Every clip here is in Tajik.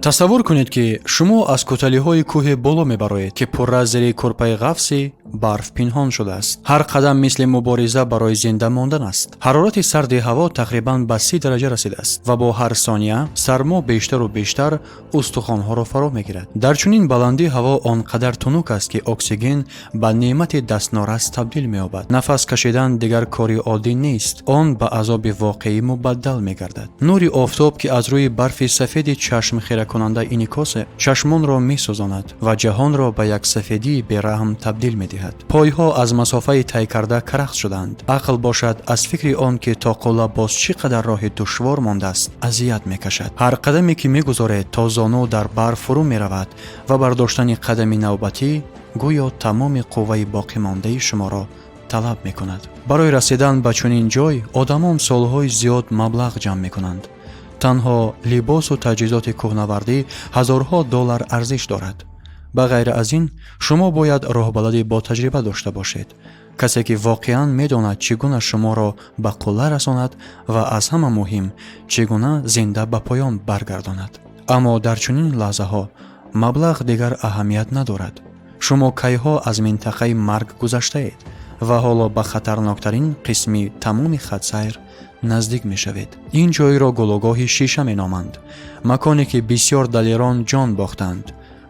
Тасаввур кунед, ки шумо аз кӯталиҳои кӯҳе боло мебароед, ки пурра зери кӯрпаи ғафси барф пинҳон шудааст. Ҳар қадам мисли мубориза барои зинда мондан аст. Ҳарорати сарди ҳаво тақрибан ба 30 дараҷа расидааст ва бо ҳар сония сармо бештару бештар устухонҳоро фаро мегирад. Дар чунин баландӣ ҳаво он қадар тунук аст, ки оксиген ба неъмати дастнорас табдил меёбад. Нафас кашидан дигар кори оддӣ нест, он ба азоби воқеӣ мубаддал мегардад. Нури офтоб, ки аз рӯи барфи сафеди чашмхиракунанда инъикосе чашмонро месӯзонад ва ҷаҳонро ба як сафедии бераҳм табдил медиҳад. Пойҳо аз масофаи тай карда карахт шуданд, ақл бошад, аз фикри он ки то қулла боз чӣ қадар роҳи душвор мондааст, азият мекашад. Ҳар қадаме ки мегузоред, то зону дар барф фурӯ меравад ва бардоштани қадами навбатӣ гӯё тамоми қувваи боқимондаи шуморо талаб мекунад. Барои расидан ба чунин ҷой одамон солҳои зиёд маблағ ҷамъ мекунанд. Танҳо либосу таҷҳизоти кӯҳнавардӣ ҳазорҳо доллар арзиш дорад. Ба ғайр аз ин, шумо бояд роҳбалади ботаҷриба дошта бошед, касе ки воқеан медонад, чӣ гуна шуморо ба қулла расонад ва, аз ҳама муҳим, чӣ гуна зинда ба поён баргардонад. Аммо дар чунин лаҳзаҳо маблағ дигар аҳамият надорад. Шумо кайҳо аз минтақаи марг гузаштаед ва ҳоло ба хатарноктарин қисми тамоми хатсайр наздик мешавед. Ин ҷойро гулугоҳи шиша меноманд, маконе ки бисёр далерон ҷон бохтанд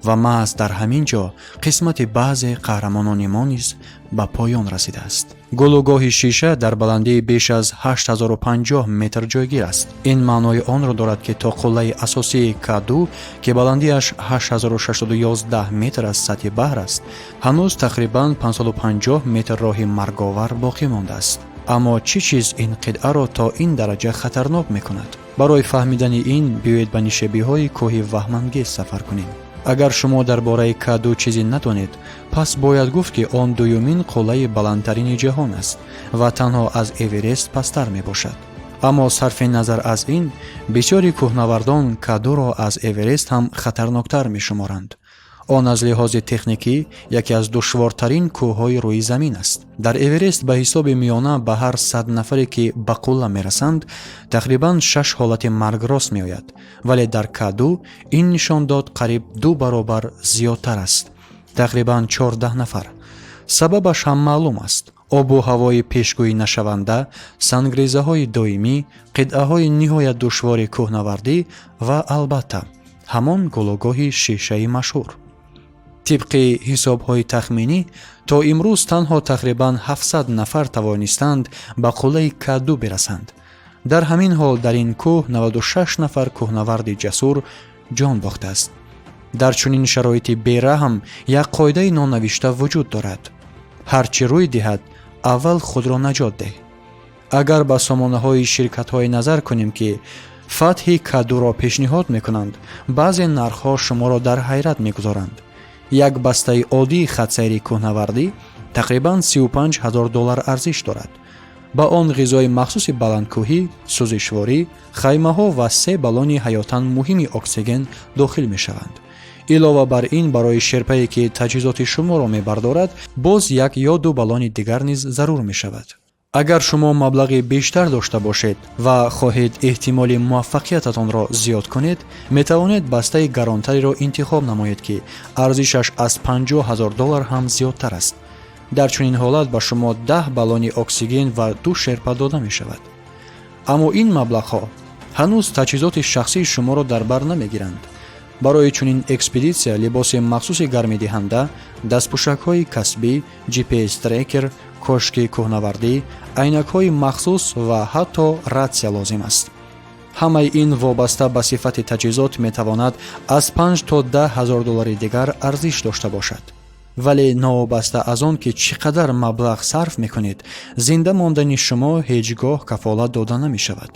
ва маҳз дар ҳамин ҷо қисмати баъзе қаҳрамонони мо низ ба поён расидааст. Гулугоҳи шиша дар баландии беш аз 8050 метр ҷойгир аст. Ин маънои онро дорад, ки то қуллаи асосии К2, ки баландиаш 8611 метр аз сатҳи баҳр аст, ҳанӯз тақрибан 550 метр роҳи марговар боқӣ мондааст. Аммо чӣ чиз ин қитъаро то ин дараҷа хатарнок мекунад? Барои фаҳмидани ин биёед, ба нишебиҳои кӯҳи ваҳмангез сафар кунем. Агар шумо дар бораи К2 чизе надонед, пас бояд гуфт, ки он дуюмин қуллаи баландтарини ҷаҳон аст ва танҳо аз Эверест пасттар мебошад. Аммо сарфи назар аз ин, бисёри кӯҳнавардон К2-ро аз Эверест ҳам хатарноктар мешуморанд. Он аз лиҳози техникӣ яке аз душвортарин кӯҳҳои рӯи замин аст. Дар Эверест ба ҳисоби миёна ба ҳар 100 нафаре, ки ба қулла мерасанд, тақрибан шаш ҳолати марг рост меояд, вале дар К2 ин нишондод қариб ду баробар зиёдтар аст, тақрибан 14 нафар. Сабабаш ҳам маълум аст: обу ҳавои пешгӯӣ нашаванда, сангрезаҳои доимӣ, қитъаҳои ниҳоят душвори кӯҳнавардӣ ва, албатта, ҳамон гулугоҳи шишаи машҳур. Тибқи ҳисобҳои тахминӣ, то имрӯз танҳо тақрибан 700 нафар тавонистанд ба қуллаи К2 бирасанд. Дар ҳамин ҳол дар ин кӯҳ 96 нафар кӯҳнаварди ҷасур ҷон бохтааст. Дар чунин шароити бераҳм як қоидаи нонавишта вуҷуд дорад: ҳар чӣ рӯй диҳад, аввал худро наҷот деҳ. Агар ба сомонаҳои ширкатҳое назар кунем, ки фатҳи К2-ро пешниҳод мекунанд, баъзе нархҳо шуморо дар ҳайрат мегузоранд. Як бастаи оддии хатсайри кӯҳнавардӣ тақрибан 35 ҳазор доллар арзиш дорад. Ба он ғизои махсуси баландкӯҳӣ, сӯзишворӣ, хаймаҳо ва се баллони ҳаётан муҳими оксиген дохил мешаванд. Илова бар ин, барои шерпае, ки таҷҳизоти шуморо мебардорад, боз як ё ду баллони дигар низ зарур мешавад. Агар шумо маблағи бештар дошта бошед ва хоҳед эҳтимоли муваффақиятатонро зиёд кунед, метавонед бастаи гаронтареро интихоб намоед, ки арзишаш аз 50 ҳазор доллар ҳам зиёдтар аст. Дар чунин ҳолат ба шумо 10 баллони оксиген ва ду шерпа дода мешавад. Аммо ин маблағҳо ҳанӯз таҷҳизоти шахсии шуморо дар бар намегиранд. Барои чунин экспедитсия либоси махсуси гармидиҳанда, дастпӯшакҳои касбӣ, GPS трекер, кошки кӯҳнавардӣ, айнакҳои махсус ва ҳатто ратсия лозим аст. Ҳамаи ин вобаста ба сифати таҷҳизот метавонад аз 5 то 10 ҳазор доллари дигар арзиш дошта бошад. Вале новобаста аз он ки чӣ қадар маблағ сарф мекунед, зинда мондани шумо ҳеҷ гоҳ кафолат дода намешавад.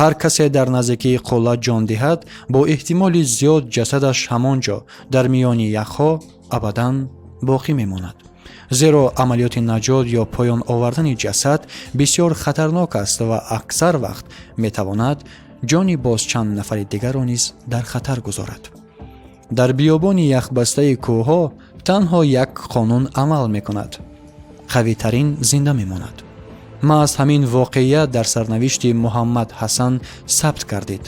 Ҳар касе дар наздикии қулла ҷон диҳад, бо эҳтимоли зиёд ҷасадаш ҳамон ҷо дар миёни яхҳо абадан боқӣ мемонад, зеро амалиёти наҷот ё поён овардани ҷасад бисёр хатарнок аст ва аксар вақт метавонад ҷони боз чанд нафари дигарро низ дар хатар гузорад. Дар биёбони яхбастаи кӯҳҳо танҳо як қонун амал мекунад: қавитарин зинда мемонад. Маҳз ҳамин воқеият дар сарнавишти Муҳаммад Ҳасан сабт гардид,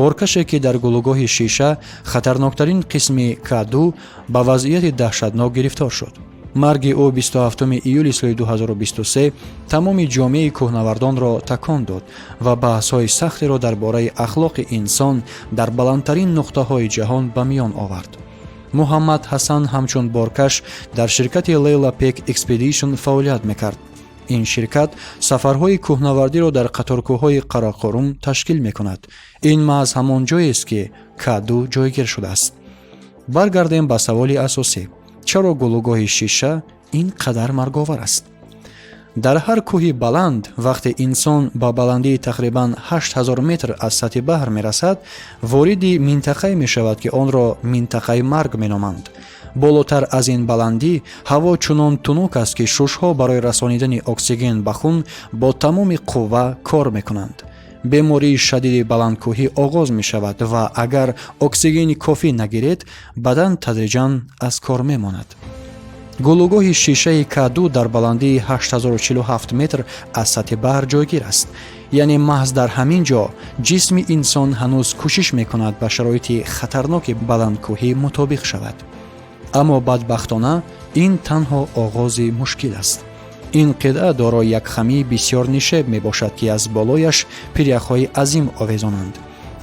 боркаше, ки дар гулӯгоҳи Шиша, хатарноктарин қисми К2, ба вазъияти даҳшатнок гирифтор шуд. Марги ӯ 27 июли соли 2023 тамоми ҷомеаи кӯҳнавардонро такон дод ва баҳсҳои сахтеро дар бораи ахлоқи инсон дар баландтарин нуқтаҳои ҷаҳон ба миён овард. Муҳаммад Ҳасан ҳамчун боркаш дар ширкати Лейла Пик Экспедишн фаъолият мекард. Ин ширкат сафарҳои кӯҳнавардиро дар қаторкӯҳҳои Қарақорум ташкил мекунад. Ин маҳз ҳамон ҷоест, ки К2 ҷойгир шудааст. Баргардем ба саволи асосӣ: чаро гулӯгоҳи Шиша ин қадар марговар аст? Дар ҳар кӯҳи баланд, вақте инсон ба баландии тақрибан 8000 метр аз сатҳи баҳр мерасад, вориди минтақае мешавад, ки онро минтақаи марг меноманд. Болотар аз ин баландӣ ҳаво чунон тунук аст, ки шушҳо барои расонидани оксиген ба хун бо тамоми қувва кор мекунанд. Бемории шадиди баландкӯҳӣ оғоз мешавад ва агар оксигени кофӣ нагиред, бадан тадриҷан аз кор мемонад. Гулӯгоҳи Шишаи К2 дар баландии 8047 метр аз сатҳи баҳр ҷойгир аст, яъне маҳз дар ҳамин ҷо ҷисми инсон ҳанӯз кӯшиш мекунад ба шароити хатарноки баландкӯҳӣ мутобиқ шавад. Аммо бадбахтона, ин танҳо оғози мушкил аст. Ин қитъа дорои як хамии бисёр нишеб мебошад, ки аз болояш пиряхҳои азим овезонанд.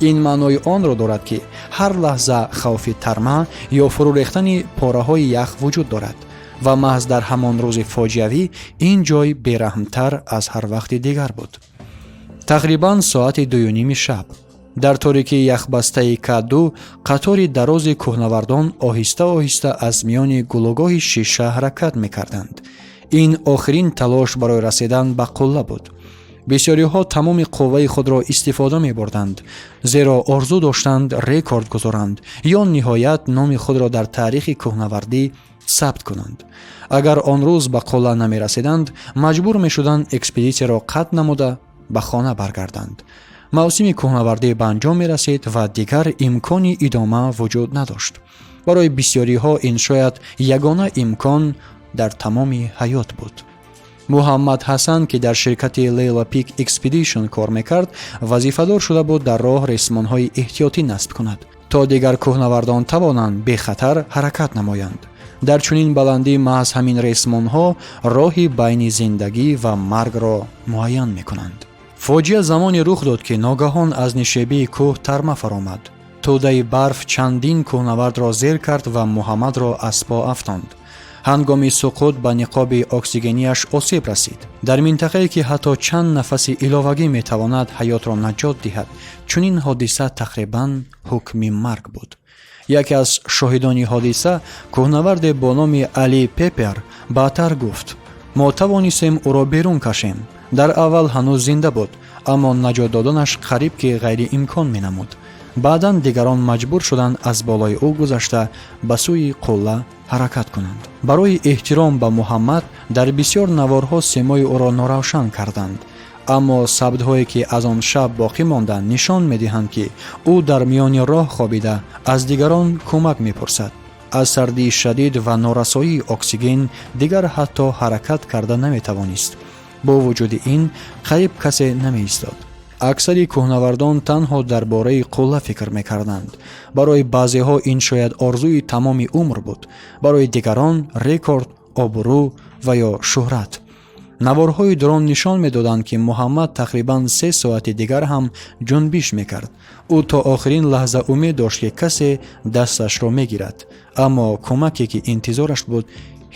Ин маънои онро дорад, ки ҳар лаҳза хавфи тарма ё фурӯ рехтани пораҳои ях вуҷуд дорад. Ва маҳз дар ҳамон рӯзи фоҷиавӣ ин ҷой бераҳмтар аз ҳар вақти дигар буд. Тақрибан соати 2:30 шаб дар торикии яхбастаи К2 қатори дарози кӯҳнавардон оҳиста оҳиста аз миёни гулӯгоҳи Шиша ҳаракат мекарданд. Ин охирин талош барои расидан ба қулла буд. Бисёриҳо тамоми қувваи худро истифода мебурданд, зеро орзу доштанд рекорд гузоранд ё ниҳоят номи худро дар таърихи кӯҳнавардӣ сабт кунанд. Агар он рӯз ба қулла намерасиданд, маҷбур мешуданд экспедитсияро қатъ намуда, ба хона баргарданд. Мавсими кӯҳнавардӣ ба анҷом мерасид ва дигар имкони идома вуҷуд надошт. Барои бисёриҳо ин шояд ягона имкон дар тамоми ҳаёт буд. Муҳаммад Ҳасан, ки дар ширкати Лейла Пик Экспедишн кор мекард, вазифадор шуда буд дар роҳ ресмонҳои эҳтиётӣ насб кунад, то дигар кӯҳнавардон тавонанд бехатар ҳаракат намоянд. Дар чунин баландӣ маҳз ҳамин ресмонҳо роҳи байни зиндагӣ ва маргро муайян мекунанд. Фоҷиа замоне рух дод, ки ногаҳон аз нишебии кӯҳ тарма фаромад. Тӯдаи барф чандин кӯҳнавардро зер кард ва Муҳаммадро аз по афтонд. Ҳангоми суқут ба ниқоби оксигенияш осеб расид. Дар минтақае, ки ҳатто чанд нафаси иловагӣ метавонад ҳаётро наҷот диҳад, чунин ҳодиса тақрибан ҳукми марг буд. Яке аз шоҳидони ҳодиса, кӯҳнаварде бо номи Али Пепер, баъдтар гуфт: «Мо тавонистем ӯро берун кашем. Дар аввал ҳанӯз зинда буд, аммо наҷот доданаш қариб ки ғайриимкон менамуд. Баъдан дигарон маҷбур шуданд аз болои ӯ гузашта, ба сӯи қулла ҳаракат кунанд». Барои эҳтиром ба Муҳаммад дар бисёр наворҳо симои ӯро норавшан карданд, аммо сабтҳое, ки аз он шаб боқӣ монданд, нишон медиҳанд, ки ӯ дар миёни роҳ хобида, аз дигарон кӯмак мепурсад. Аз сардии шадид ва норасоии оксиген дигар ҳатто ҳаракат карда наметавонист. Бо вуҷуди ин, қариб касе намеистод. Аксари кӯҳнавардон танҳо дар бораи қулла фикр мекарданд. Барои баъзеҳо ин шояд орзуи тамоми умр буд, барои дигарон рекорд, обрӯ ва ё шӯҳрат. Наворҳои дрон нишон медоданд, ки Муҳаммад тақрибан 3 соати дигар ҳам ҷунбиш мекард. Ӯ то охирин лаҳза умед дошт, ки касе дасташро мегирад, аммо кӯмаке, ки интизораш буд,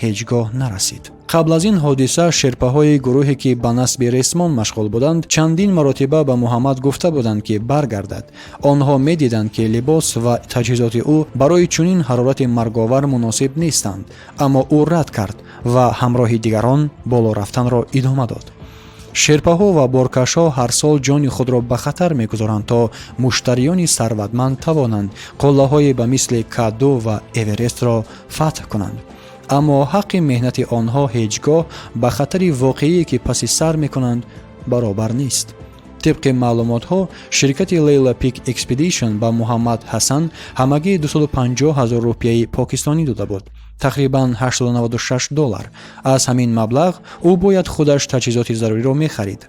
ҳеҷ гоҳ нарасид. Қабл аз ин ҳодиса шерпаҳои гурӯҳе, ки ба насби ресмон машғул буданд, чандин маротиба ба Муҳаммад гуфта буданд, ки баргардад. Онҳо медиданд, ки либос ва таҷҳизоти ӯ барои чунин ҳарорати марговар муносиб нестанд, аммо ӯ рад кард ва ҳамроҳи дигарон боло рафтанро идома дод. Шерпаҳо ва боркашҳо ҳар сол ҷони худро ба хатар мегузоранд, то муштариёни сарватманд тавонанд қуллаҳое ба мисли К2 ва Эверестро фатҳ кунанд, аммо ҳаққи меҳнати онҳо ҳеҷ гоҳ ба хатари воқеие, ки паси сар мекунанд, баробар нест. Тибқи маълумотҳо, ширкати Лейла Пик Экспедишн ба Муҳаммад Ҳасан ҳамагӣ 250 ҳазор рупияи покистонӣ дода буд, тақрибан 896 доллар. Аз ҳамин маблағ ӯ бояд худаш таҷҳизоти заруриро мехарид.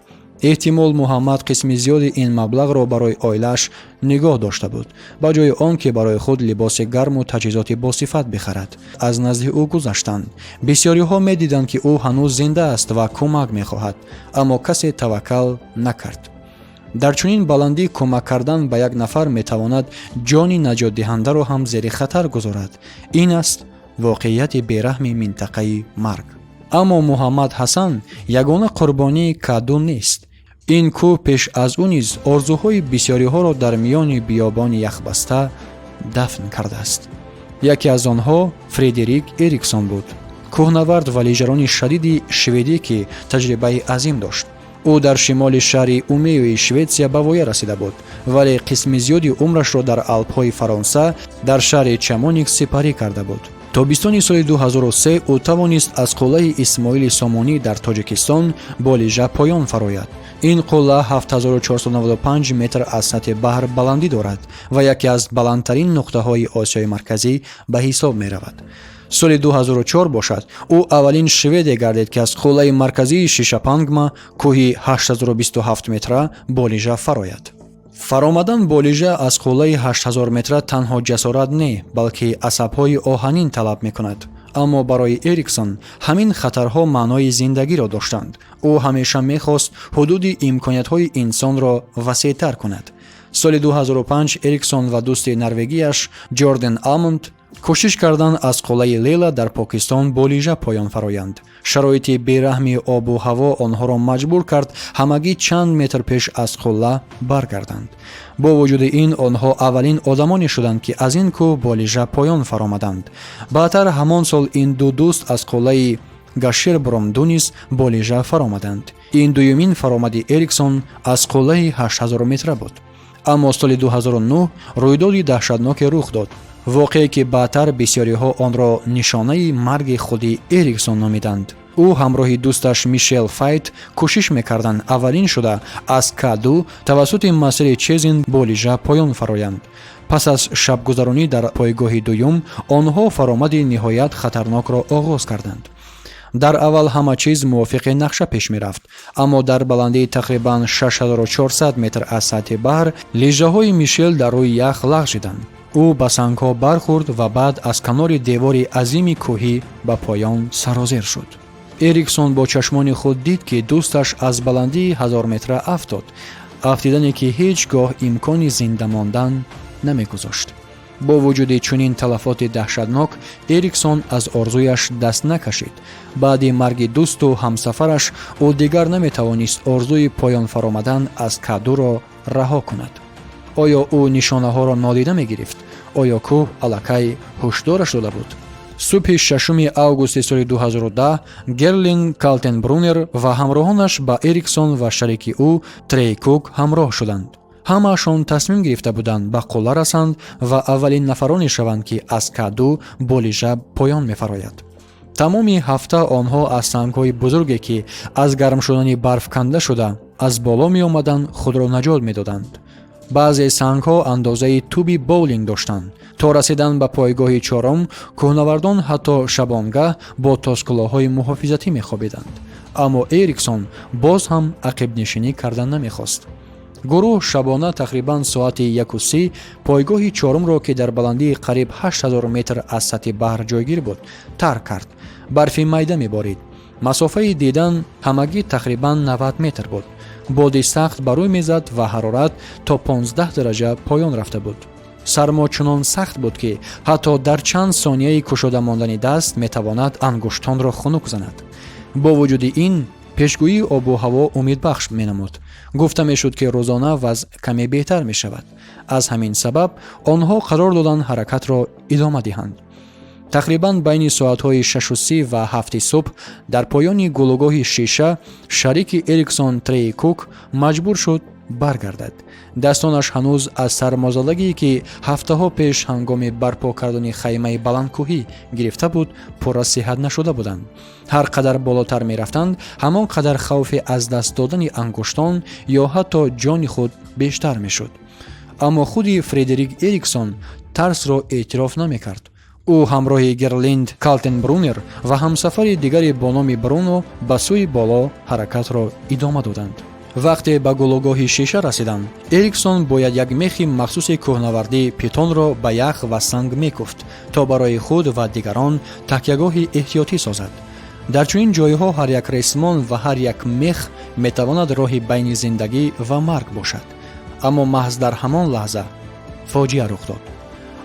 Эҳтимол, Муҳаммад қисми зиёди ин маблағро барои оилааш нигоҳ дошта буд, ба ҷои он ки барои худ либоси гарму таҷҳизоти босифат бихарад. Аз назди ӯ гузаштанд. Бисёриҳо медиданд, ки ӯ ҳанӯз зинда аст ва кӯмак мехоҳад, аммо касе таваккал накард. Дар чунин баландӣ кӯмак кардан ба як нафар метавонад ҷони наҷотдиҳандаро ҳам зери хатар гузорад. Ин аст воқеияти бераҳми минтақаи марг. Аммо Муҳаммад Ҳасан ягона қурбонии К2 нест. Ин кӯҳ пеш аз ӯ низ орзуҳои бисёриҳоро дар миёни биёбони яхбаста дафн кардааст. Яке аз онҳо Фредерик Эриксон буд, кӯҳнавард ва лижарони шадиди шведӣ, ки таҷрибаи азим дошт. Ӯ дар шимоли шаҳри Умеои Шветсия ба воя расида буд, вале қисми зиёди умрашро дар Алпҳои Фаронса, дар шаҳри Чамоникс сипарӣ карда буд. Тобистони соли 2003 ӯ тавонист аз қуллаи Исмоили Сомонӣ дар Тоҷикистон бо лижа поён фарояд. Ин қулла 7495 метр аз сатҳи баҳр баландӣ дорад ва яке аз баландтарин нуқтаҳои Осиёи Марказӣ ба ҳисоб меравад. Соли 2004 бошад, ӯ аввалин шведе гардид, ки аз қуллаи марказии Шишапангма, кӯҳи 8027 метра, бо лижа фарояд. Фаромадан бо лижа аз қуллаи 8000 метра танҳо ҷасорат не, балки асабҳои оҳанин талаб мекунад. Аммо барои Эриксон ҳамин хатарҳо маънои зиндагиро доштанд. Ӯ ҳамеша мехост ҳудуди имкониятҳои инсонро васеътар кунад. Соли 2005 Эриксон ва дӯсти норвегияш Ҷорден Амонд кӯшиш карданд аз қуллаи Лела дар Покистон бо лижа поён фароянд. Шароити бераҳми обу ҳаво онҳоро маҷбур кард ҳамагӣ чанд метр пеш аз қулла баргарданд. Бо вуҷуди ин, онҳо аввалин одамоне шуданд, ки аз ин кӯҳ бо лижа поён фаромаданд. Баъдтар ҳамон сол ин ду дӯст аз қуллаи Гашербрум 2 низ бо лижа фаромаданд. Ин дуюмин фаромади Эриксон аз қуллаи 8000 метра буд. Аммо соли 2009 рӯйдоди даҳшатноке рух дод, воқеае ки баъдтар бисёриҳо онро нишонаи марги худи Эриксон номиданд. Ӯ ҳамроҳи дӯсташ Мишел Файт кӯшиш мекарданд аввалин шуда аз К2 тавассути масири Чезин бо лижа поён фароянд. Пас аз шабгузаронӣ дар пойгоҳи дуюм, онҳо фаромади ниҳоят хатарнокро оғоз карданд. Дар аввал ҳама чиз мувофиқи нақша пеш мерафт, аммо дар баландии тақрибан 6400 метр аз сатҳи баҳр лижаҳои Мишел дар рӯи ях лағжиданд. Ӯ ба сангҳо бархӯрд ва баъд аз канори девори азими кӯҳӣ ба поён сарозер шуд. Эриксон бо чашмони худ дид, ки дӯсташ аз баландии ҳазорметра афтод, афтидане ки ҳеҷ гоҳ имкони зинда мондан намегузошт. Бо вуҷуди чунин талафоти даҳшатнок, Эриксон аз орзуяш даст накашид. Баъди марги дӯсту ҳамсафараш ӯ дигар наметавонист орзуи поён фаромадан аз К2-ро раҳо кунад. Оё ӯ нишонаҳоро нодида мегирифт? Оё кӯҳ аллакай ҳушдораш дода буд? Субҳи 6 августи соли 2010 Герлин Калтенбрунер ва ҳамроҳонаш ба Эриксон ва шарики ӯ Трей Кук ҳамроҳ шуданд. Ҳамаашон тасмим гирифта буданд ба қулла расанд ва аввалин нафароне шаванд, ки аз К2 бо лижа поён мефарояд. Тамоми ҳафта онҳо аз сангҳои бузурге, ки аз гарм шудани барф канда шуда аз боло меомаданд, худро наҷот медоданд. Баъзе сангҳо андозаи тӯби боулинг доштанд. То расидан ба пойгоҳи чорум кӯҳнавардон ҳатто шабонгаҳ бо тоскулоҳҳои муҳофизатӣ мехобиданд. Аммо Эриксон боз ҳам ақибнишинӣ кардан намехост. Гурӯҳ шабона тақрибан соати 1:30 пойгоҳи чорумро, ки дар баландии қариб 8000 метр аз сатҳи баҳр ҷойгир буд, тарк кард. Барфи майда меборид. Масофаи дидан ҳамагӣ тақрибан 90 метр буд. Боди сахт ба рӯй мезад ва ҳарорат то 15 дараҷа поён рафта буд. Сармо чунон сахт буд, ки ҳатто дар чанд сонияи кушода мондани даст метавонад ангуштонро хунук занад. Бо вуҷуди ин, пешгӯии обу ҳаво умедбахш менамуд. Гуфта мешуд, ки рӯзона вазъ каме беҳтар мешавад. Аз ҳамин сабаб онҳо қарор доданд ҳаракатро идома диҳанд. Тақрибан байни соатҳои 6:30 ва 7-и субҳ дар поёни гулугоҳи Шиша шарики Эриксон Трей Кук маҷбур шуд Баргардад. Дастонаш ҳанӯз аз сармозадагие, ки ҳафтаҳо пеш ҳангоми барпо кардани хаймаи баландкӯҳӣ гирифта буд, пурра сиҳат нашуда буданд. Ҳар қадар болотар мерафтанд, ҳамон қадар хавфи аз даст додани ангуштон ё ҳатто ҷони худ бештар мешуд. Аммо худи Фредерик Эриксон тарсро эътироф намекард. Ӯ ҳамроҳи Герлинд Калтенбрунер ва ҳамсафари дигаре бо номи Бруно ба сӯи боло ҳаракатро идома доданд. Вақте ба гулӯгоҳи шиша расиданд, Эриксон бояд як мехи махсуси кӯҳнавардӣ, питонро, ба ях ва санг мекуфт, то барои худ ва дигарон такягоҳи эҳтиётӣ созад. Дар чунин ҷойҳо ҳар як ресмон ва ҳар як мех метавонад роҳи байни зиндагӣ ва марг бошад. Аммо маҳз дар ҳамон лаҳза фоҷиа рух дод.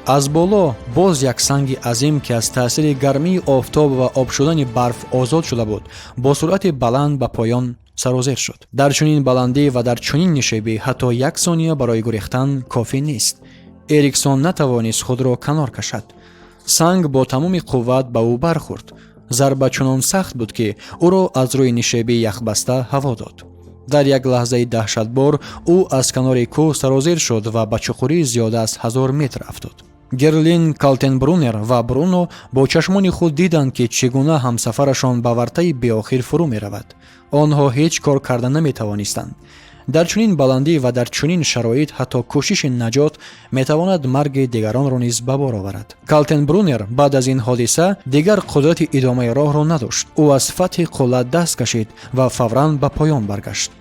Аз боло боз як санги азим, ки аз таъсири гармии офтоб ва об шудани барф озод шуда буд, бо суръати баланд ба поён сарозер шуд. Дар чунин баландӣ ва дар чунин нишебӣ ҳатто як сония барои гурехтан кофӣ нест. Эриксон натавонист худро канор кашад. Санг бо тамоми қувват ба ӯ бархӯрд. Зарба чунон сахт буд, ки ӯро аз рӯи нишебии яхбаста ҳаво дод. Дар як лаҳзаи даҳшатбор ӯ аз канори кӯҳ сарозер шуд ва ба чуқурии зиёда аз 1000 метр афтод. Герлин Калтенбрунер ва Бруно бо чашмони худ диданд, ки чӣ гуна ҳамсафарашон ба вартаи беохир фурӯ меравад. Онҳо ҳеҷ кор карда наметавонистанд. Дар чунин баландӣ ва дар чунин шароит ҳатто кӯшиши наҷот метавонад марги дигаронро низ ба бор оварад. Калтенбрунер баъд аз ин ҳодиса дигар қудрати идомаи роҳро надошт. Ӯ аз фатҳи қулла даст кашид ва фавран ба поён баргашт.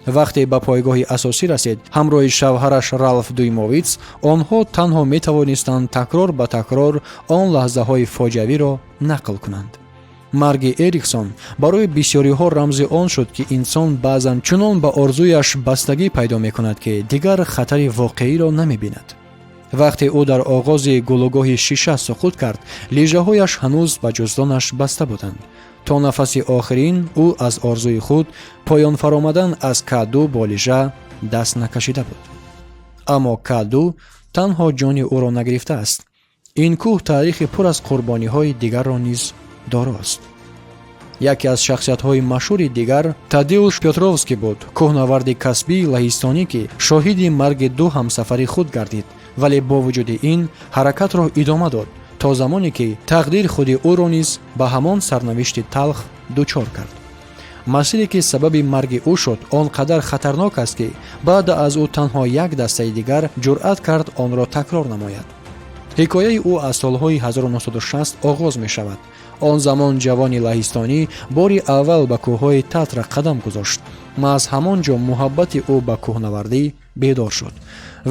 Вақте ба пойгоҳи асосӣ расид, ҳамроҳи шавҳараш Ралф Дуймовиц, онҳо танҳо метавонистанд такрор ба такрор он лаҳзаҳои фоҷиавиро нақл кунанд. Марги Эриксон барои бисёриҳо рамзи он шуд, ки инсон баъзан чунон ба орзуяш бастагӣ пайдо мекунад, ки дигар хатари воқеиро намебинад. Вақте ӯ дар оғози гулӯгоҳи шиша суқут кард, лижаҳояш ҳанӯз ба ҷуздонаш баста буданд. То нафаси охирин ӯ аз орзуи худ, поён фаромадан аз К2 бо лижа, даст накашида буд. Аммо К2 танҳо ҷони ӯро нагирифтааст. Ин кӯҳ таърихи пур аз қурбониҳои дигарро низ дорост. Яке аз шахсиятҳои машҳури дигар Тадеуш Петровский буд, кӯҳнаварди касбии лаҳистонӣ, ки шоҳиди марги ду ҳамсафари худ гардид, вале бо вуҷуди ин ҳаракатро идома дод, то замоне ки тақдир худи ӯро низ ба ҳамон сарнавишти талх дучор кард. Масире, ки сабаби марги ӯ шуд, он қадар хатарнок аст, ки баъд аз ӯ танҳо як дастаи дигар ҷуръат кард онро такрор намояд. Ҳикояи ӯ аз солҳои 1960 оғоз мешавад. Он замон ҷавони лаҳистонӣ бори аввал ба кӯҳҳои Татра қадам гузошт. Маҳз ҳамон ҷо муҳаббати ӯ ба кӯҳнавардӣ бедор шуд.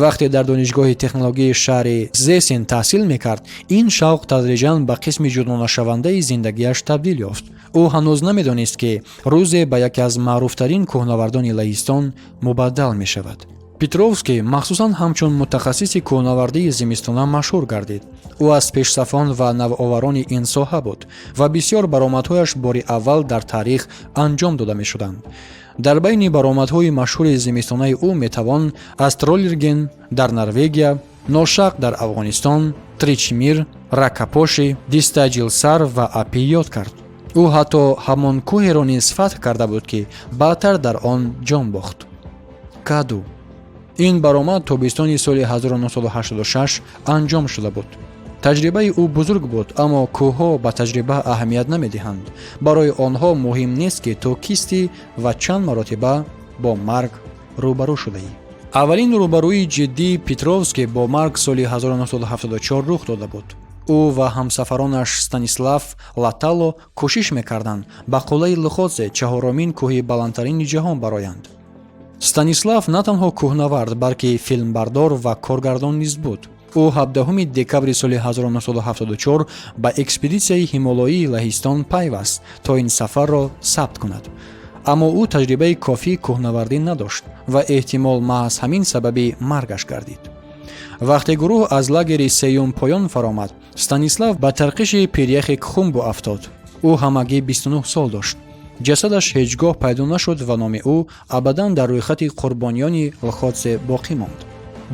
Вақте дар Донишгоҳи технологияи шаҳри Зесен таҳсил мекард, ин шавқ тадриҷан ба қисми ҷудонашавандаи зиндагиаш табдил ёфт. Ӯ ҳанӯз намедонист, ки рӯзе ба яке аз маъруфтарин кӯҳнавардони Лаҳистон мубаддал мешавад. Петровский махсусан ҳамчун мутахассиси кӯҳнавардии зимистона машҳур гардид. Ӯ аз пешсафон ва навоварони ин соҳа буд ва бисёр баромадҳояш бори аввал дар таърих анҷом дода мешуданд. Дар байни баромадҳои машҳури зимистонаи ӯ метавон аз Троллерген дар Норвегия, Ношақ дар Афғонистон, Тричмир, Ракапоши, Дистаджилсар ва Апи ёд кард. Ӯ ҳатто ҳамон кӯҳеро низ фатҳ карда буд, ки баъдтар дар он ҷон бохт, К2. Ин баромад тобистони соли 1986 анҷом шуда буд. Таҷрибаи ӯ бузург буд, аммо кӯҳҳо ба таҷриба аҳамият намедиҳанд. Барои онҳо муҳим нест, ки ту кистӣ ва чанд маротиба бо марг рӯбарӯ шудаӣ. Аввалин рӯбарӯии ҷиддии Петровский бо марг соли 1974 рух дода буд. Ӯ ва ҳамсафаронаш Станислав Латало кӯшиш мекарданд ба қуллаи Лхоце, чаҳоромин кӯҳи баландтарини ҷаҳон, бароянд. Станислав на танҳо кӯҳнавард, балки филмбардор ва коргардон низ буд. Ӯ 17 декабри соли 1974 ба экспедитсияи ҳимолоии Лаҳистон пайваст, то ин сафарро сабт кунад. Аммо ӯ таҷрибаи кофии кӯҳнавардӣ надошт ва эҳтимол маҳз ҳамин сабаби маргаш гардид. Вақте гурӯҳ аз лагери сеюм поён фаромад, Станислав ба тарқиши пиряхи Кхумбу афтод. Ӯ ҳамагӣ 29 сол дошт. Ҷасадаш ҳеҷ гоҳ пайдо нашуд ва номи ӯ абадан дар рӯйхати қурбониёни Лхотсе боқӣ монд.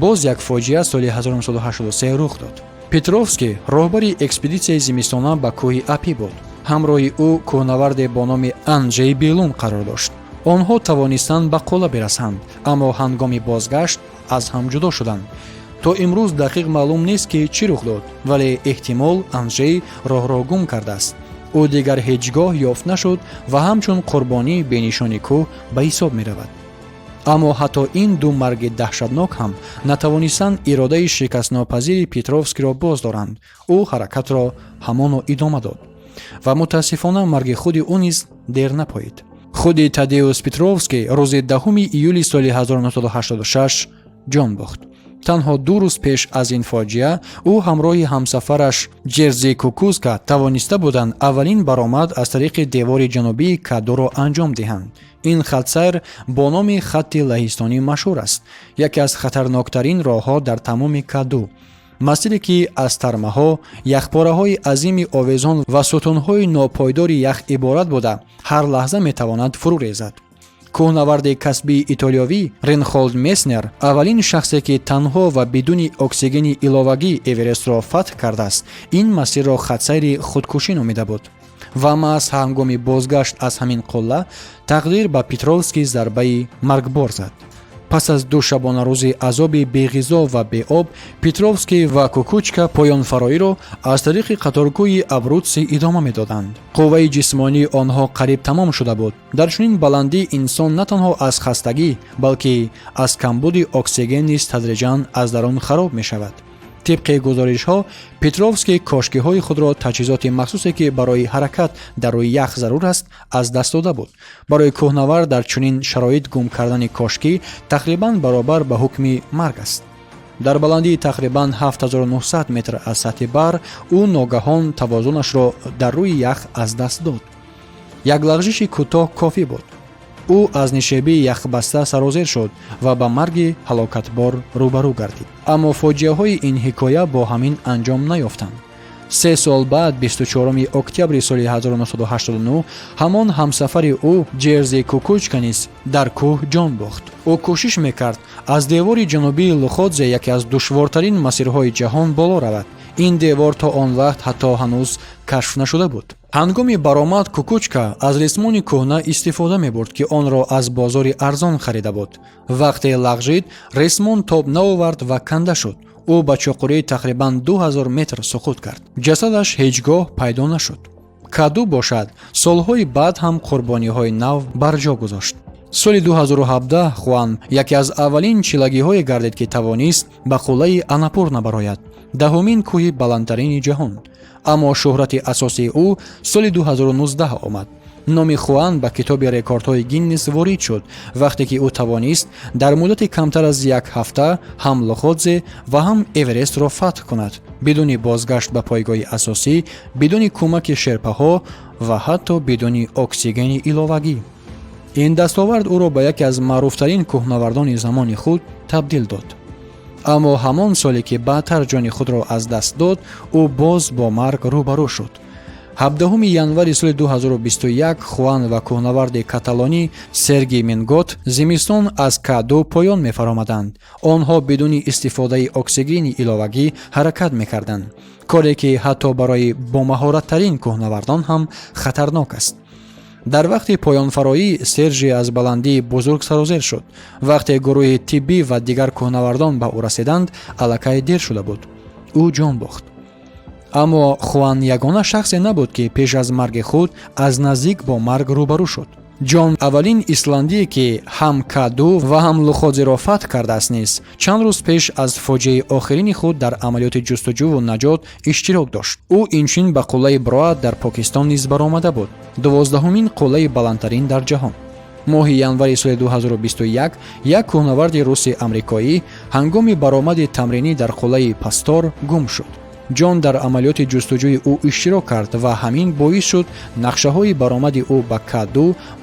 Боз як фоҷиа соли 1983 рух дод. Петровский роҳбари экспедитсияи зимистона ба кӯҳи Апи буд. Ҳамроҳи ӯ кӯҳнаварде бо номи Анҷей Белун қарор дошт. Онҳо тавонистанд ба қулла бирасанд, аммо ҳангоми бозгашт аз ҳам ҷудо шуданд. То имрӯз дақиқ маълум нест, ки чӣ рух дод, вале эҳтимол, Анжей роҳро гум кардааст. Ӯ дигар ҳеҷ гоҳ ёфт нашуд ва ҳамчун қурбонии бенишони кӯҳ ба ҳисоб меравад. Аммо ҳатто ин ду марги даҳшатнок ҳам натавонистанд иродаи шикастнопазири Петровскиро боз доранд. Ӯ ҳаракатро ҳамоно идома дод ва мутаассифона, марги худи ӯ низ дер напоид. Худи Тадеус Петровский рӯзи 10 июли соли 1986 ҷон бохт. Танҳо 2 рӯз пеш аз ин фоҷиа ӯ ҳамроҳи ҳамсафараш Ҷерзи Кукузка тавониста буданд аввалин баромад аз тариқи девори ҷанубии К2-ро анҷом диҳанд. Ин хатсайр бо номи хатти лаҳистонӣ машҳур аст, яке аз хатарноктарин роҳҳо дар тамоми К2, масире ки аз тармаҳо, яхпораҳои азими овезон ва сутунҳои нопойдори ях иборат буда, ҳар лаҳза метавонад фурӯ резад. Кӯҳнаварди касбии итолиёвӣ Ринхолд Меснер, аввалин шахсе, ки танҳо ва бидуни оксигени иловагӣ Эверестро фатҳ кардааст, ин масирро хатсайри худкушӣ номида буд. Ва маҳз ҳангоми бозгашт аз ҳамин қулла тақдир ба Петровский зарбаи маргбор зад. Пас аз 2 шабонарӯзи азоби беғизо ва беоб, Петровский ва Кукучка поёнфароиро аз тариқи қаторкӯҳи Абрутси идома медоданд. Қувваи ҷисмонии онҳо қариб тамом шуда буд. Дар чунин баландӣ инсон на танҳо аз хастагӣ, балки аз камбуди оксиген низ тадриҷан аз дарун хароб мешавад. Тибқи гузоришҳо, Петровский кошкиҳои худро, таҷҳизоти махсусе, ки барои ҳаракат дар рӯи ях зарур аст, аз даст дода буд. Барои кӯҳнавард дар чунин шароит гум кардани кошкӣ тақрибан баробар ба ҳукми марг аст. Дар баландии тақрибан 7900 метр аз сатҳи баҳр ӯ ногаҳон тавозунашро дар рӯи ях аз даст дод. Як лағжиши кӯтоҳ кофӣ буд. Ӯ аз нишебии яхбаста сарозер шуд ва ба марги ҳалокатбор рӯбарӯ гардид. Аммо фоҷиаҳои ин ҳикоя бо ҳамин анҷом наёфтанд. 3 сол баъд, 24 октябри соли 1989, ҳамон ҳамсафари ӯ Ҷерзи Кукучка низ дар кӯҳ ҷон бохт. Ӯ кӯшиш мекард аз девори ҷанубии Луходзе, яке аз душвортарин масирҳои ҷаҳон, боло равад. Ин девор то он вақт ҳатто ҳанӯз кашф нашуда буд. Ҳангоми баромад Кукучка аз ресмони кӯҳна истифода мебурд, ки онро аз бозори арзон харида буд. Вақте лағжид, ресмон тоб наовард ва канда шуд. Ӯ ба чуқурии тақрибан 2000 метр суқут кард. Ҷасадаш ҳеҷ гоҳ пайдо нашуд. К2 бошад, солҳои баъд ҳам қурбониҳои нав барҷо гузошт. Соли 2017 Хуан яке аз аввалин чилагиҳое гардид, ки тавонист ба қуллаи Анапурна барояд, 10-умин кӯҳи баландтарини ҷаҳон. Аммо шӯҳрати асосии ӯ соли 2019 омад. Номи Хуан ба китоби рекордҳои Гиннес ворид шуд, вақте ки ӯ тавонист дар муддати камтар аз як ҳафта ҳам Лоходзе ва ҳам Эверестро фатҳ кунад, бидуни бозгашт ба пойгоҳи асосӣ, бидуни кӯмаки шерпаҳо ва ҳатто бидуни оксигени иловагӣ. Ин дастовард ӯро ба яке аз маъруфтарин кӯҳнавардони замони худ табдил дод. Аммо ҳамон соле, ки баъдтар ҷони худро аз даст дод, ӯ боз бо марг рӯбарӯ шуд. 17 январи соли 2021 Хуан ва кӯҳнаварди каталонӣ Серги Мингот зимистон аз К2 поён мефаромаданд. Онҳо бидуни истифодаи оксигени иловагӣ ҳаракат мекарданд, коре ки ҳатто барои бомаҳораттарин кӯҳнавардон ҳам хатарнок аст. Дар вақти поёнфароӣ Сержи аз баландии бузург сарозер шуд. Вақте гурӯҳи тиббӣ ва дигар кӯҳнавардон ба ӯ расиданд, аллакай дер шуда буд, ӯ ҷон бохт. Аммо Хуан ягона шахсе набуд, ки пеш аз марги худ аз наздик бо марг рӯбарӯ шуд. Ҷон, аввалин исландие, ки ҳам К2 ва ҳам Луходзиро фатҳ кардааст, низ чанд рӯз пеш аз фоҷиаи охирини худ дар амалиёти ҷустуҷӯву наҷот иштирок дошт. Ӯ инчунин ба қуллаи Броат дар Покистон низ баромада буд, 12-умин қуллаи баландтарин дар ҷаҳон. Моҳи январи соли 2021 як кӯҳнаварди руси амрикоӣ ҳангоми баромади тамринӣ дар қуллаи Пастор гум шуд. Ҷон дар амалиёти ҷустуҷӯи ӯ иштирок кард ва ҳамин боис шуд нақшаҳои баромади ӯ ба К2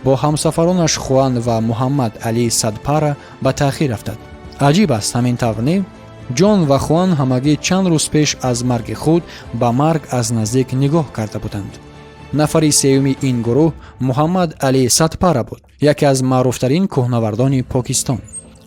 бо ҳамсафаронаш Хуан ва Муҳаммад Али Садпара ба таъхир афтад. Аҷиб аст, ҳамин тавр не? Ҷон ва Хуан ҳамагӣ чанд рӯз пеш аз марги худ ба марг аз наздик нигоҳ карда буданд. Нафари сеюми ин гурӯҳ Муҳаммад Али Садпара буд, яке аз маъруфтарин кӯҳнавардони Покистон.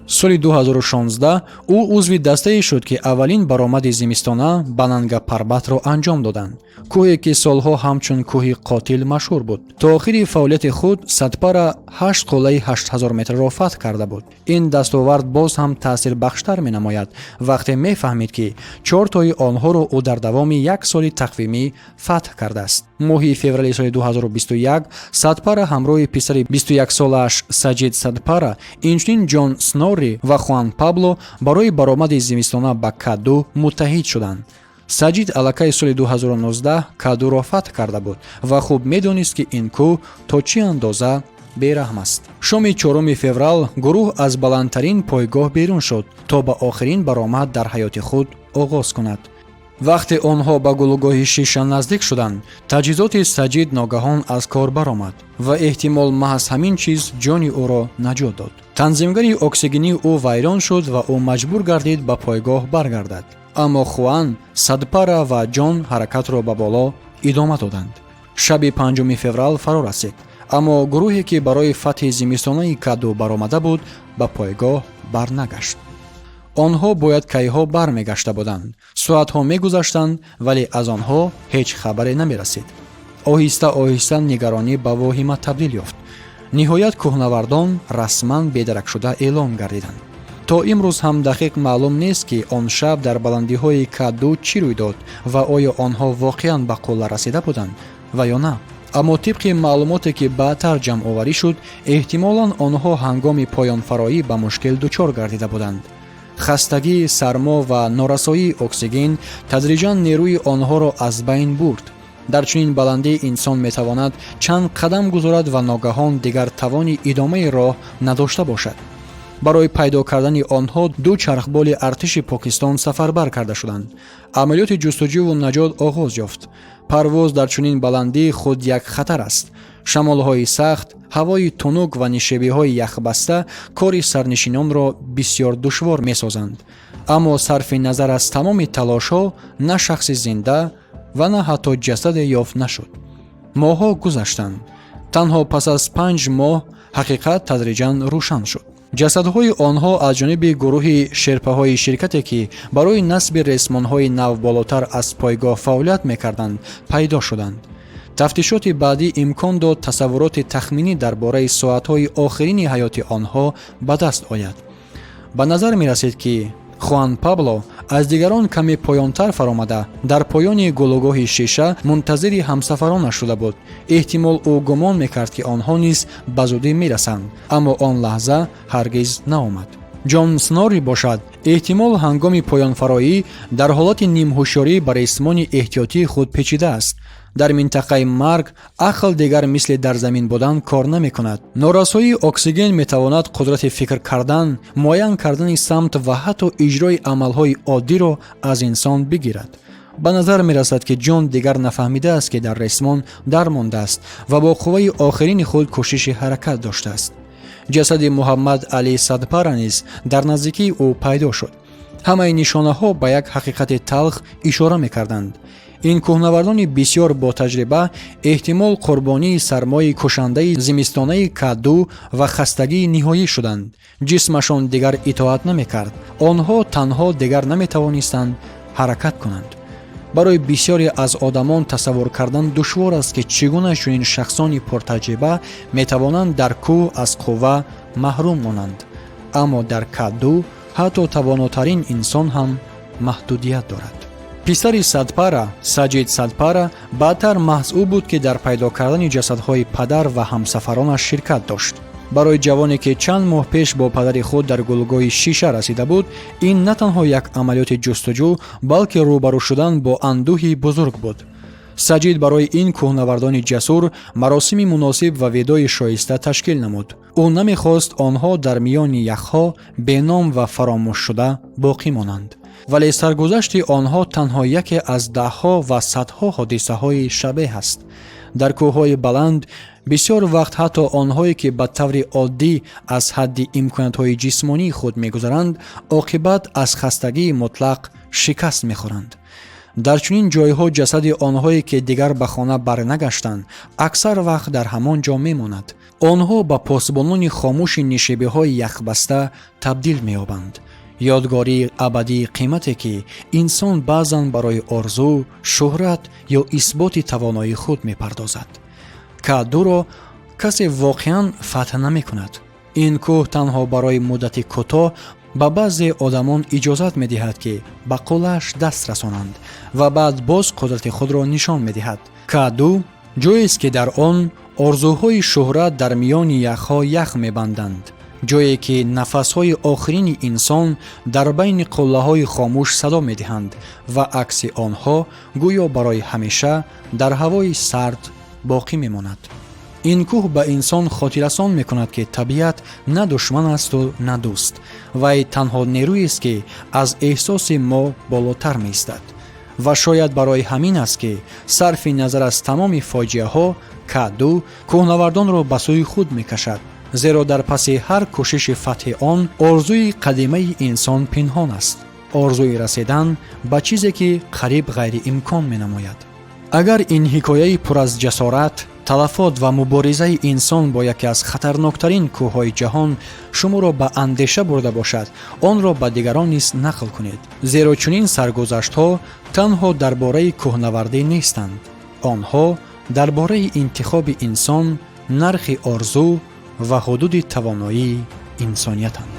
Соли 2016 ӯ узви дастае шуд, ки аввалин баромади зимистона ба Нанга Парбатро анҷом доданд, кӯҳе ки солҳо ҳамчун кӯҳи қотил машҳур буд. То охири фаъолияти худ Садпара ҳашт қуллаи 8000 метрро фатҳ карда буд. Ин дастовард боз ҳам таъсирбахштар менамояд, вақте мефаҳмид, ки чортои онҳоро ӯ дар давоми як соли тақвимӣ фатҳ кардааст. Моҳи феврали соли 2021 Садпара ҳамроҳи писари 21-солааш Саҷид Садпара, инчунин Ҷон Снорри ва Хуан Пабло барои баромади зимистона ба Каду муттаҳид шуданд. Саҷид аллакай соли 2019 Кадуро фатҳ карда буд ва хуб медонист, ки ин кӯҳ то чӣ андоза бераҳм аст. Шоми 4 феврал гурӯҳ аз баландтарин пойгоҳ берун шуд, то ба охирин баромад дар ҳаёти худ оғоз кунад. Вақте онҳо ба гулӯгоҳи Шиша наздик шуданд, таҷҳизоти Саҷид ногаҳон аз кор баромад ва эҳтимол маҳз ҳамин чиз ҷони ӯро наҷот дод. Танзимгари оксигении ӯ вайрон шуд ва ӯ маҷбур гардид ба пойгоҳ баргардад. Аммо Хуан, Садпара ва Ҷон ҳаракатро ба боло идома доданд. Шаби 5 феврал фаро расид, аммо гурӯҳе, ки барои фатҳи зимистонаи Каду баромада буд, ба пойгоҳ барнагашт. Онҳо бояд кайҳо бармегашта буданд. Соатҳо мегузаштанд, вале аз онҳо ҳеҷ хабаре намерасид. Оҳиста оҳиста нигаронӣ ба воҳима табдил ёфт. Ниҳоят кӯҳнавардон расман бедаракшуда эълон гардиданд. То имрӯз ҳам дақиқ маълум нест, ки он шаб дар баландиҳои Каду чӣ рӯй дод ва оё онҳо воқеан ба қулла расида буданд ва ё на. Аммо тибқи маълумоте, ки баъдтар ҷамъоварӣ шуд, эҳтимолан онҳо ҳангоми поёнфароӣ ба мушкил дучор гардида буданд. Хастагӣ, сармо ва норасоии оксиген тадриҷан нерӯи онҳоро аз байн бурд. Дар чунин баландӣ инсон метавонад чанд қадам гузорад ва ногаҳон дигар тавони идомаи роҳ надошта бошад. Барои пайдо кардани онҳо ду чархболи артиши Покистон сафарбар карда шуданд. Амалиёти ҷустуҷӯву наҷот оғоз ёфт. Парвоз дар чунин баландӣ худ як хатар аст. Шамолҳои сахт, ҳавои тунук ва нишебиҳои яхбаста кори сарнишинонро бисёр душвор месозанд. Аммо сарфи назар аз тамоми талошҳо, на шахси зинда ва на ҳатто ҷасаде ёфт нашуд. Моҳҳо гузаштанд. Танҳо пас аз 5 моҳ ҳақиқат тадриҷан рӯшан шуд. Ҷасадҳои онҳо аз ҷониби гурӯҳи шерпаҳои ширкате, ки барои насби ресмонҳои нав болотар аз пойгоҳ фаъолият мекарданд, пайдо шуданд. Тафтишоти баъдӣ имкон дод тасаввуроти тахминӣ дар бораи соатҳои охирини ҳаёти онҳо ба даст ояд. Ба назар мерасид, ки Хуан Пабло аз дигарон каме поёнтар фаромада, дар поёни гулӯгоҳи Шиша мунтазири ҳамсафаронаш шуда буд. Эҳтимол, ӯ гумон мекард, ки онҳо низ ба зудӣ мерасанд, аммо он лаҳза ҳаргиз наомад. Ҷон Снори бошад, эҳтимол, ҳангоми поёнфароӣ дар ҳолати нимҳушёрӣ ба ресмони эҳтиётии худ печидааст. Дар минтақаи марг ақл дигар мисли дар замин будан кор намекунад. Норасоии оксиген метавонад қудрати фикр кардан, муайян кардани самт ва ҳатто иҷрои амалҳои оддиро аз инсон бигирад. Ба назар мерасад, ки Ҷон дигар нафаҳмидааст, ки дар ресмон дармондааст, ва бо қувваи охирини худ кӯшиши ҳаракат доштааст. Ҷасади Муҳаммад Алӣ Садпара низ дар наздикии ӯ пайдо шуд. Ҳамаи нишонаҳо ба як ҳақиқати талх ишора мекарданд: ин кӯҳнавардони бисёр ботаҷриба эҳтимол қурбонии сармои кушандаи зимистонаи Каду ва хастагии ниҳоӣ шуданд. Ҷисмашон дигар итоат намекард, онҳо танҳо дигар наметавонистанд ҳаракат кунанд. Барои бисёре аз одамон тасаввур кардан душвор аст, ки чӣ гуна чунин шахсони пуртаҷриба метавонанд дар кӯҳ аз қувва маҳрум монанд. Аммо дар Каду ҳатто тавонотарин инсон ҳам маҳдудият дорад. Писари Садпара, Саҷид Садпара, баъдтар маҳз ӯ буд, ки дар пайдо кардани ҷасадҳои падар ва ҳамсафаронаш ширкат дошт. Барои ҷавоне, ки чанд моҳ пеш бо падари худ дар гулӯгоҳи Шиша расида буд, ин на танҳо як амалиёти ҷустуҷӯ, балки рӯбарӯ шудан бо андӯҳи бузург буд. Саҷид барои ин кӯҳнавардони ҷасур маросими муносиб ва видои шоиста ташкил намуд. Ӯ намехост онҳо дар миёни яхҳо беном ва фаромӯшшуда боқӣ монанд. Вале саргузашти онҳо танҳо яке аз даҳҳо ва садҳо ҳодисаҳои шабеҳ аст. Дар кӯҳҳои баланд бисёр вақт ҳатто онҳое, ки ба таври оддӣ аз ҳадди имкониятҳои ҷисмонии худ мегузаранд, оқибат аз хастагии мутлақ шикаст мехӯранд. Дар чунин ҷойҳо ҷасади онҳое, ки дигар ба хона барнагаштанд, аксар вақт дар ҳамон ҷо мемонад. Онҳо ба посбонони хомӯши нишебиҳои яхбаста табдил меёбанд, ёдгории абадии қимате, ки инсон баъзан барои орзу, шӯҳрат ё исботи тавоноии худ мепардозад. К2-ро касе воқеан фатҳ намекунад. Ин кӯҳ танҳо барои муддати кӯтоҳ ба баъзе одамон иҷозат медиҳад, ки ба қуллааш даст расонанд, ва баъд боз қудрати худро нишон медиҳад. К2 ҷоест, ки дар он орзуҳои шӯҳрат дар миёни яхҳо ях мебанданд, ҷое ки нафасҳои охирини инсон дар байни қуллаҳои хомӯш садо медиҳанд ва акси онҳо гӯё барои ҳамеша дар ҳавои сард боқӣ мемонад. Ин кӯҳ ба инсон хотиррасон мекунад, ки табиат на душман асту на дӯст. Вай танҳо нерӯест, ки аз эҳсоси мо болотар меистад. Ва шояд барои ҳамин аст, ки сарфи назар аз тамоми фоҷиаҳо, К2 кӯҳнавардонро ба сӯи худ мекашад, зеро дар паси ҳар кӯшиши фатҳи он орзуи қадимаи инсон пинҳон аст, орзуи расидан ба чизе, ки қариб ғайриимкон менамояд. Агар ин ҳикояи пур аз ҷасорат, талафот ва муборизаи инсон бо яке аз хатарноктарин кӯҳҳои ҷаҳон шуморо ба андеша бурда бошад, онро ба дигарон низ нақл кунед, зеро чунин саргузаштҳо танҳо дар бораи кӯҳнавардӣ нестанд. Онҳо дар бораи интихоби инсон, нархи орзу ва ҳудуди тавоноии инсониятанд.